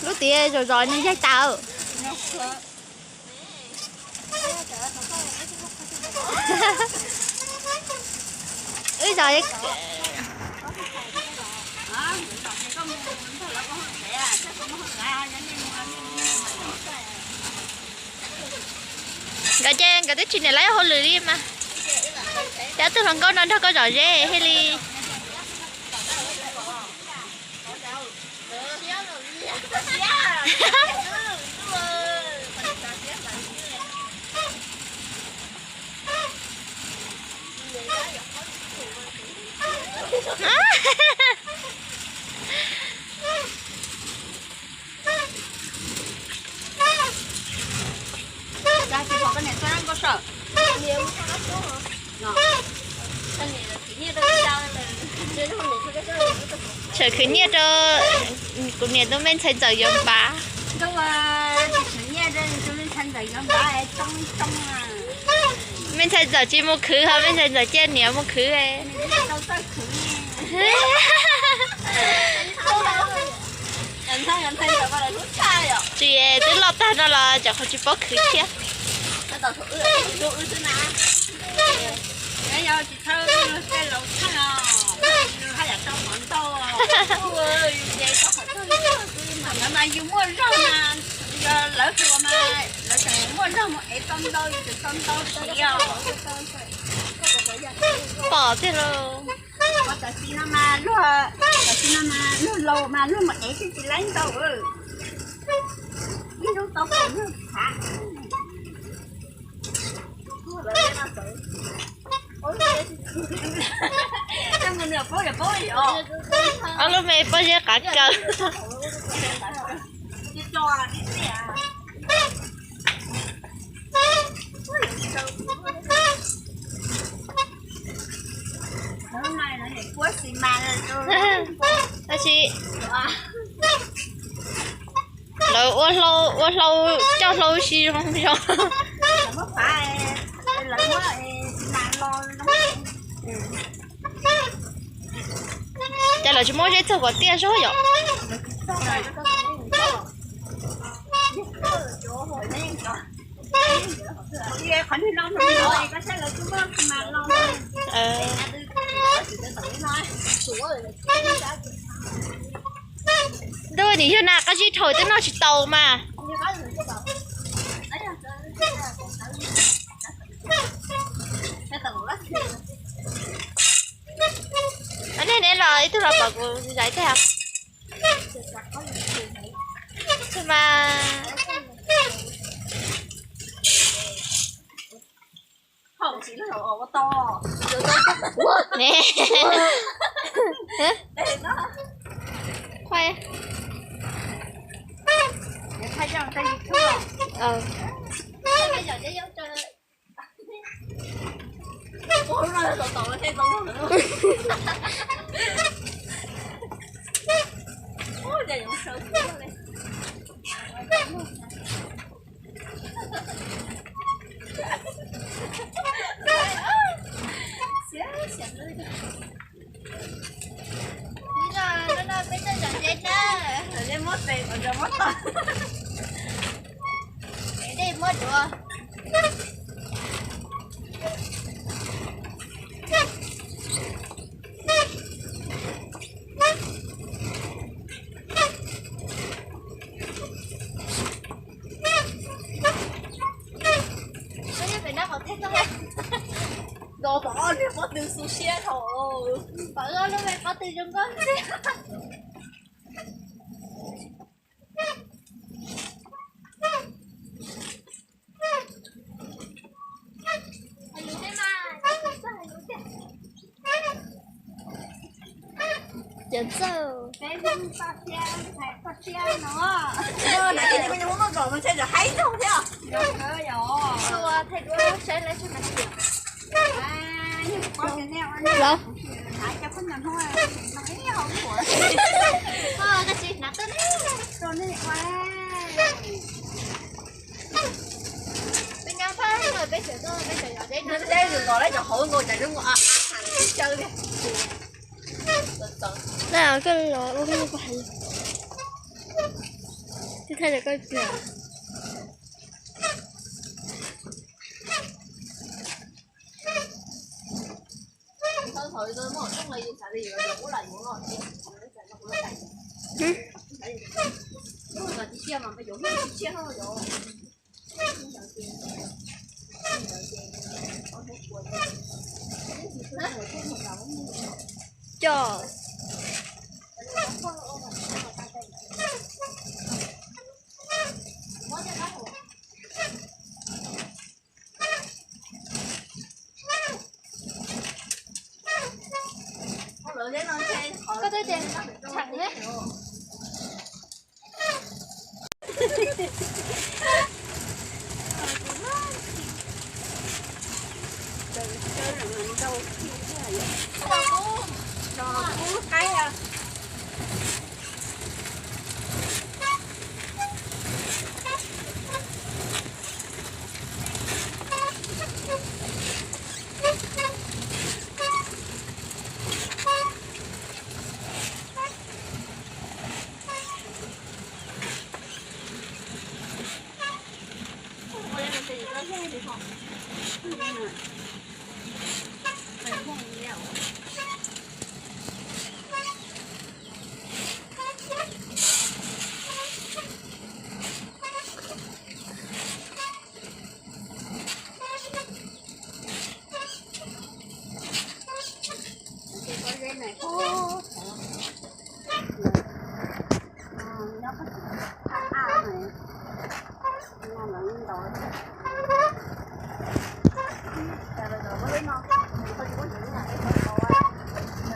Lub tiaj zom zos no yaig tas. Wb zos nkawd ces nkawd twb tsis niam lawv hauj lwm li mas. Ces ob tug hluas nkauj no nrog koj zom zeb thiaj li. Tseem khwv nyiaj rau kuv niam tus me ntxhais ntxawm yuav npav. Me ntxhais ntxawm tsis mus khwv ho me ntxhais ntxawm cia niam mus khwv. Tsis, twb loj tag no los cov qhov tsis paub khwv thiab. Yus muaj zog mas, yog lawv hluas mas lawv tseem muaj zog mus ev tau ntau, yus tseem tau ntau siv os. Pom tiag lauj. Tam sim no mas luag, tam sim no mas luag laus mas luag mus ev tsis tsis laib ntau. Ib hnub tau pom luag thav. Ob lub me pob zeb qav kaw. Tab sis lawv ua hlau, ua hlau, coj hlau si zoo zoo. Ces lawv tsis muab zeb txog kom tiaj zog yom. Ntuj, nim yug na qab zib dhau twb noj tsis tau mas. Nej, neb los ib tug los pom kuv zais teg. Mas Dos tom niag pob tw xu siab dhau. Pom lub me pob tw zoo nkauj. Cov txawj. Los. Peb nyob pab peb sawv tuaj peb sawv yos zeb no. Zeb yus los lawm cov hauv nkaus cas. Koj los ua koj niag paj heev. Twb thaij rau koj tiag. Coj. Koj twb tias tseem ne.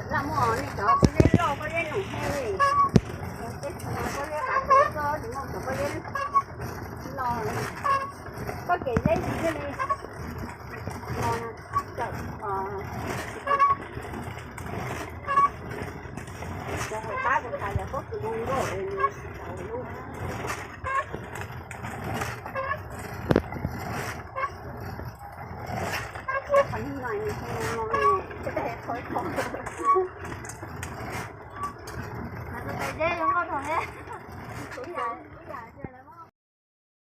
Laj muaj nej cov pob zeb loj pob zeb noom thiab li, pob zeb qav, pob zeb los, koj kem zeb tsis thiaj li los. Cov hauv qab kuv tham yog pob kws zoo nkauj, tau lub qhov no, qhov no, qhov no.